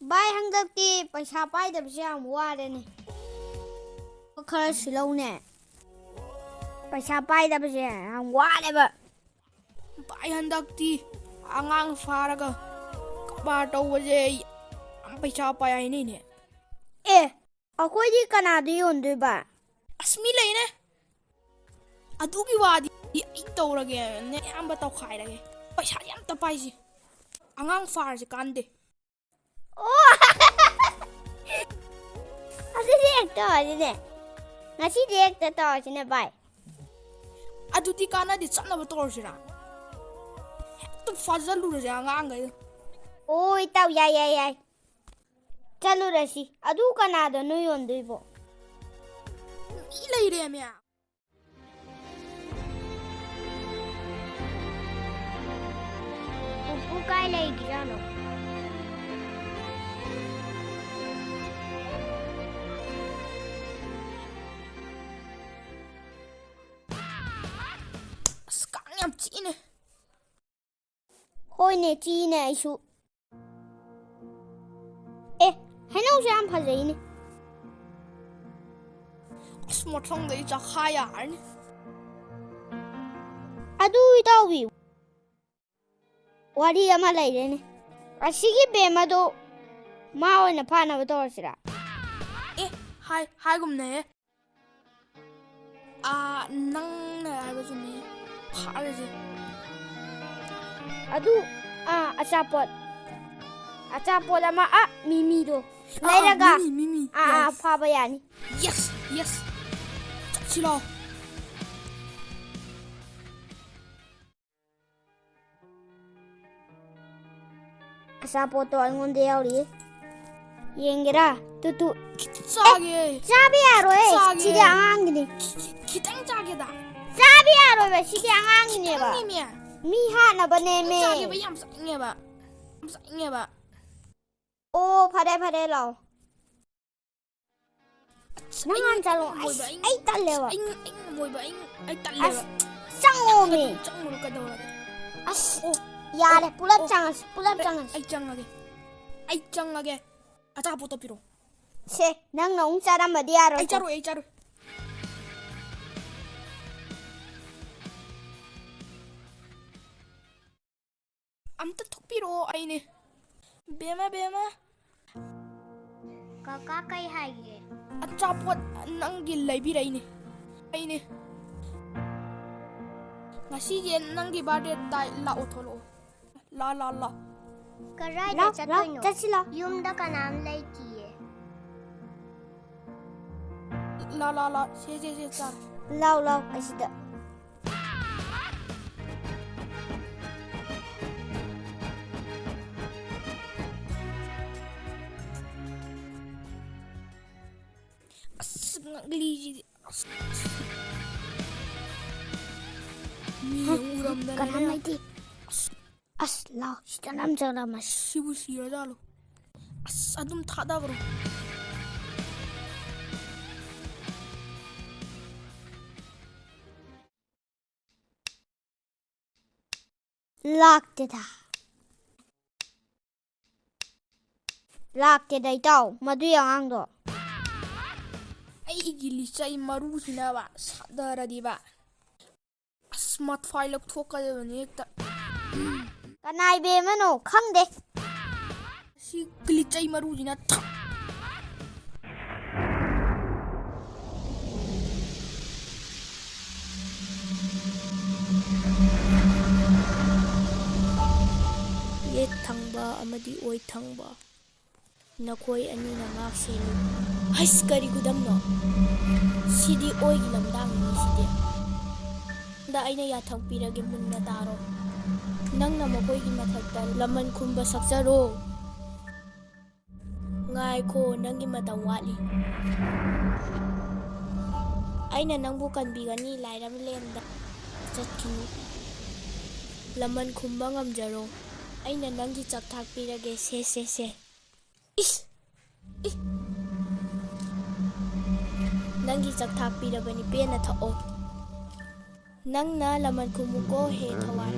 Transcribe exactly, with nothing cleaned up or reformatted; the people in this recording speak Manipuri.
ꯚꯥꯏ, ꯍꯟꯗꯛꯇꯤ ꯄꯩꯁꯥ ꯄꯥꯏꯗꯕꯁꯦ ꯌꯥꯝ ꯋꯥꯔꯦꯅꯦ꯫ ꯈꯔ ꯁꯤꯜꯂꯧꯅꯦ꯫ ꯄꯩꯁꯥ ꯄꯥꯏꯗꯕꯁꯦ ꯌꯥꯝ ꯋꯥꯔꯦꯕ꯫ ꯚꯥꯏ, ꯍꯟꯗꯛꯇꯤ ꯑꯉꯥꯡ ꯐꯥꯔꯒ ꯀꯔꯕꯥꯔ ꯇꯧꯕꯁꯦ ꯌꯥꯝ ꯄꯩꯁꯥ ꯄꯥꯏ ꯍꯥꯏꯅꯩꯅꯦ꯫ ꯑꯦ, ꯑꯩꯈꯣꯏꯗꯤ ꯀꯅꯥꯗ ꯌꯣꯟꯗꯣꯏꯕ? ꯑꯁ, ꯃꯤ ꯂꯩꯅꯦ꯫ ꯑꯗꯨꯒꯤ ꯋꯥꯗꯤ ꯑꯩ ꯇꯧꯔꯒꯦ, ꯅꯌꯥꯝꯕ ꯇꯧꯈꯥꯏꯔꯒꯦ꯫ ꯄꯩꯁꯥꯗꯤ ꯑꯝꯇ ꯄꯥꯏꯁꯤ꯫ ꯑꯉꯥꯡ ꯐꯥꯔꯁꯤ ꯀꯥꯟꯗꯦ꯫ ꯑꯣ! ꯑꯗꯨꯗꯤ ꯍꯦꯛꯇ ꯇꯧꯔꯁꯤꯅꯦ꯫ ꯉꯁꯤꯗꯤ ꯍꯦꯛꯇ ꯇꯧꯔꯁꯤꯅꯦ, ꯚꯥꯏ꯫ ꯑꯗꯨꯗꯤ ꯀꯥꯟꯅꯗꯦ, ꯆꯠꯅꯕ ꯇꯧꯔꯁꯤꯔꯥ? ꯍꯦꯛꯇ ꯐꯥꯖꯜꯂꯨꯔꯁꯦ ꯑꯉꯥꯡꯈꯩꯗꯣ꯫ ꯑꯣ, ꯏꯇꯥꯎ, ꯌꯥꯏ, ꯌꯥꯏ, ꯌꯥꯏ꯫ ꯆꯠꯂꯨꯔꯁꯤ꯫ ꯑꯗꯨ ꯀꯅꯥꯗꯅꯣ ꯌꯣꯟꯗꯣꯏꯕꯣ? ꯃꯤ ꯂꯩꯔꯦꯃꯦ꯫ ꯄꯨꯄꯨ ꯀꯥꯏ ꯂꯩꯒ꯭ꯔꯖꯥꯠꯅꯣ? ꯑꯁ, ꯀꯥꯡ ꯌꯥꯝ ꯆꯤꯛꯏꯅꯦ꯫ ꯍꯣꯏꯅꯦ, ꯆꯤꯛꯏꯅꯦ ꯑꯩꯁꯨ꯫ ꯑꯦ, ꯍꯩꯅꯧꯁꯦ ꯌꯥꯝ ꯐꯖꯩꯅꯦ꯫ ꯑꯁ, ꯃꯊꯪꯗ ꯑꯩ ꯆꯥꯈꯥ ꯌꯥꯔꯅꯤ꯫ ꯑꯗꯨ ꯏꯇꯥꯎꯕꯤ, ꯋꯥꯔꯤ ꯑꯃ ꯂꯩꯔꯦꯅꯦ꯫ ꯑꯁꯤꯒꯤ ꯕꯦꯝ ꯑꯗꯣ ꯃꯥ ꯑꯣꯏꯅ ꯐꯥꯅꯕ ꯇꯧꯔꯁꯤꯔꯥ? ꯑꯦ, ꯍꯥꯏ, ꯍꯥꯏꯒꯨꯝꯅꯍꯦ꯫ ꯑꯥ, ꯅꯪꯅ ꯍꯥꯏꯕ ꯆꯨꯝꯃꯤ꯫ ꯐꯥꯔꯁꯦ꯫ ꯑꯗꯨ, ꯑꯥ, ꯑꯆꯥꯄꯣꯠ꯫ ꯑꯆꯥꯄꯣꯠ ꯑꯃ, ꯑꯥ, ꯃꯤꯃꯤꯗꯣ ꯑꯥ, ꯑꯥ, ꯂꯩꯔꯒ, ꯃꯤꯃꯤ, ꯃꯤꯃꯤ꯫ ꯑꯥ, ꯑꯥ, ꯌꯦꯁ꯫ ꯐꯥꯕ ꯌꯥꯅꯤ꯫ Yes, yes. ꯆꯠꯁꯤ ꯂꯥꯎ꯫ ꯑꯆꯥꯄꯣꯠꯇꯣ ꯑꯩꯉꯣꯟꯗ ꯌꯥꯎꯔꯤꯌꯦ꯫ ꯌꯦꯡꯒꯦꯔꯥ? ꯇꯨ, ꯇꯨ꯫ ꯈꯤꯇꯪ ꯆꯥꯒꯦ꯫ ꯆꯥꯕ ꯌꯥꯔꯣꯏ꯫ ꯆꯥꯒꯦ꯫ ꯁꯤꯗꯤ ꯑꯉꯥꯡꯒꯤꯅꯤ꯫ ꯈꯤ-, ꯈꯤ-, ꯈꯤꯇꯪ ꯆꯥꯒꯦꯗ꯫ ꯆꯥꯕ ꯌꯥꯔꯣꯏꯕ꯫ ꯁꯤꯗꯤ ꯑꯉꯥꯡꯒꯤꯅꯦꯕ꯫ ꯈꯤꯇꯪꯅꯦꯃꯤ꯫ ꯃꯤ ꯍꯥꯠꯅꯕꯅꯦꯃꯤ꯫ ꯈꯤꯇꯪ ꯆꯥꯒꯦꯕ, ꯌꯥꯝ ꯆꯥꯅꯤꯡꯉꯦꯕ꯫ ꯌꯥꯝ ꯆꯥꯅꯤꯡꯉꯦꯕ꯫ ꯑꯣ, ꯐꯔꯦ, ꯐꯔꯦ, ꯂꯥꯛꯑꯣ꯫ ꯅꯪ ꯍꯥꯟꯅ ꯆꯠꯂꯣ꯫ ꯑꯁ, ꯑꯩ ꯇꯜꯂꯦꯕ꯫ ꯑꯩ, ꯑꯩ ꯉꯝꯃꯣꯏꯕ, ꯑꯩ, ꯑꯩ ꯇꯜꯂꯦꯕ꯫ ꯑꯁ, ꯆꯪꯉꯣꯃꯤ꯫ ꯆꯪꯉꯨꯔꯣ, ꯀꯩꯗꯧꯔꯒꯦ? ꯑꯁ, ꯑꯣ, ꯌꯥꯔꯦ, ꯑꯣ, ꯄꯨꯂꯞ ꯑꯣ꯫ ꯆꯪꯉꯁꯤ, ꯄꯨꯂꯞ ꯑꯩ, ꯆꯪꯉꯁꯤ꯫ ꯑꯩ ꯆꯪꯉꯒꯦ꯫ ꯑꯩ ꯆꯪꯉꯒꯦ꯫ ꯑꯆꯥꯄꯣꯠꯇꯣ ꯄꯤꯔꯛꯑꯣ꯫ ꯁꯦ, ꯅꯪꯅ ꯑꯃꯨꯛ ꯆꯥꯔꯝꯕꯗꯤ ꯌꯥꯔꯣꯏ꯫ ꯑꯩ ꯆꯥꯔꯣꯏ, ꯑꯩ ꯆꯥꯔꯣꯏ꯫ ꯑꯝꯇ ꯊꯣꯛꯄꯤꯔꯛꯑꯣ, ꯑꯩꯅꯦ꯫ ꯕꯦꯝꯃ, ꯕꯦꯝꯃ꯫ ꯀꯀꯥ ꯀꯩ ꯍꯥꯏꯒꯦ? ꯑꯆꯥꯄꯣꯠ ꯅꯪꯒꯤ ꯂꯩꯕꯤꯔꯛꯏꯅꯦ꯫ ꯑꯩꯅꯦ꯫ ꯉꯁꯤꯁꯦ ꯅꯪꯒꯤ birthday ꯇꯥꯏ, ꯂꯥꯛꯑꯣ ꯊꯣꯛꯂꯛꯑꯣ꯫ ꯂꯥ, ꯂꯥ, ꯂꯥ꯫ ꯀꯔꯥꯏꯗ ꯂꯥꯎ, ꯂꯥꯎ, ꯆꯠꯇꯣꯏꯅꯣ? ꯆꯠꯁꯤ ꯂꯥꯎ꯫ ꯌꯨꯝꯗ ꯀꯅꯥꯝ ꯂꯩꯇꯤꯌꯦ꯫ ꯂꯥ, ꯂꯥ, ꯂꯥ꯫ ꯁꯦ, ꯁꯦ, ꯁꯦ, ꯆꯥꯔꯣ꯫ ꯂꯥꯎ, ꯂꯥꯎ, ꯑꯁꯤꯗ꯫ ꯑꯁ, ꯉꯛꯂꯤꯁꯤꯗꯤ꯫ ꯑꯁ꯫ ꯃꯤ ꯍꯥ? ꯑꯃ ꯎꯔꯝꯗꯅꯅꯦ꯫ ꯀꯅꯥꯝ ꯂꯩꯇꯦ꯫ ꯑꯁ꯫ ꯑꯁ, ꯂꯥꯎ, ꯁꯤꯗ ꯅꯝꯖꯔꯝꯃꯁꯤ꯫ ꯁꯤꯕꯨ ꯁꯤꯔꯖꯥꯠꯂꯣ? ꯑꯁ, ꯑꯗꯨꯝ ꯊꯥꯗꯈ꯭ꯔꯣ꯫ ꯂꯥꯛꯇꯦꯗ꯫ ꯂꯥꯛꯇꯦꯗ, ꯏꯇꯥꯎ, ꯃꯗꯨꯏ ꯑꯉꯥꯡꯗꯣ꯫ ꯑꯩꯒꯤ ꯂꯤꯆꯩ ꯃꯔꯨꯁꯤꯅꯕ ꯁꯥꯗꯔꯗꯤꯕ꯫ ꯑꯁ, ꯃꯊ꯭ꯋꯥꯏ ꯂꯧꯊꯣꯛꯀꯗꯕꯅꯤ ꯍꯦꯛꯇ꯫ ꯀꯅꯥꯏ ꯕꯦꯝꯃꯅꯣ? ꯈꯪꯗꯦ꯫ ꯁꯤ ꯂꯤꯆꯩ ꯃꯔꯨꯁꯤꯅ ꯊ-, ꯌꯦꯠ ꯊꯪꯕ ꯑꯃꯗꯤ ꯑꯣꯏ ꯊꯪꯕ꯫ ꯅꯈꯣꯏ ꯑꯅꯤꯅ ꯉꯥꯛ ꯁꯦꯜꯂꯨ꯫ ꯍꯩꯁ, ꯀꯔꯤ ꯈꯨꯗꯝꯅꯣ? ꯁꯤꯗꯤ ꯑꯣꯏꯒꯤ ꯂꯝꯗꯥꯡꯅꯤ ꯁꯤꯗꯤ꯫ ꯗ ꯑꯩꯅ ꯌꯥꯊꯪ ꯄꯤꯔꯒꯦ, ꯃꯨꯟꯅ ꯇꯥꯔꯣ꯫ ꯅꯪꯅ ꯃꯈꯣꯏꯒꯤ ꯃꯊꯛꯇ ꯂꯃꯟ ꯈꯨꯝꯕ ꯁꯛꯆꯔꯣ꯫ ꯉꯥꯏꯈꯣ, ꯅꯪꯒꯤ ꯃꯇꯝ ꯋꯥꯠꯂꯤ꯫ ꯑꯩꯅ ꯅꯪꯕꯨ ꯀꯟꯕꯤꯒꯅꯤ, ꯂꯥꯏꯔꯕ ꯂꯦꯟꯗ ꯆꯠꯈꯤꯅꯨ꯫ ꯂꯃꯟ ꯈꯨꯝꯕ ꯉꯝꯖꯔꯣ꯫ ꯑꯩꯅ ꯅꯪꯒꯤ ꯆꯥꯛꯊꯥꯛ ꯄꯤꯔꯒꯦ, ꯁꯦ, ꯁꯦ, ꯁꯦ꯫ ꯏꯁ! ꯏ! ꯅꯪꯒꯤ ꯆꯥꯛꯊꯥꯛ ꯄꯤꯔꯕꯅꯤ, ꯄꯦꯟꯅ ꯊꯛꯑꯣ꯫ ꯅꯪꯅ ꯂꯃꯟ ꯈꯨꯝꯃꯨꯀꯣ, ꯍꯦ ꯊꯋꯥꯏ꯫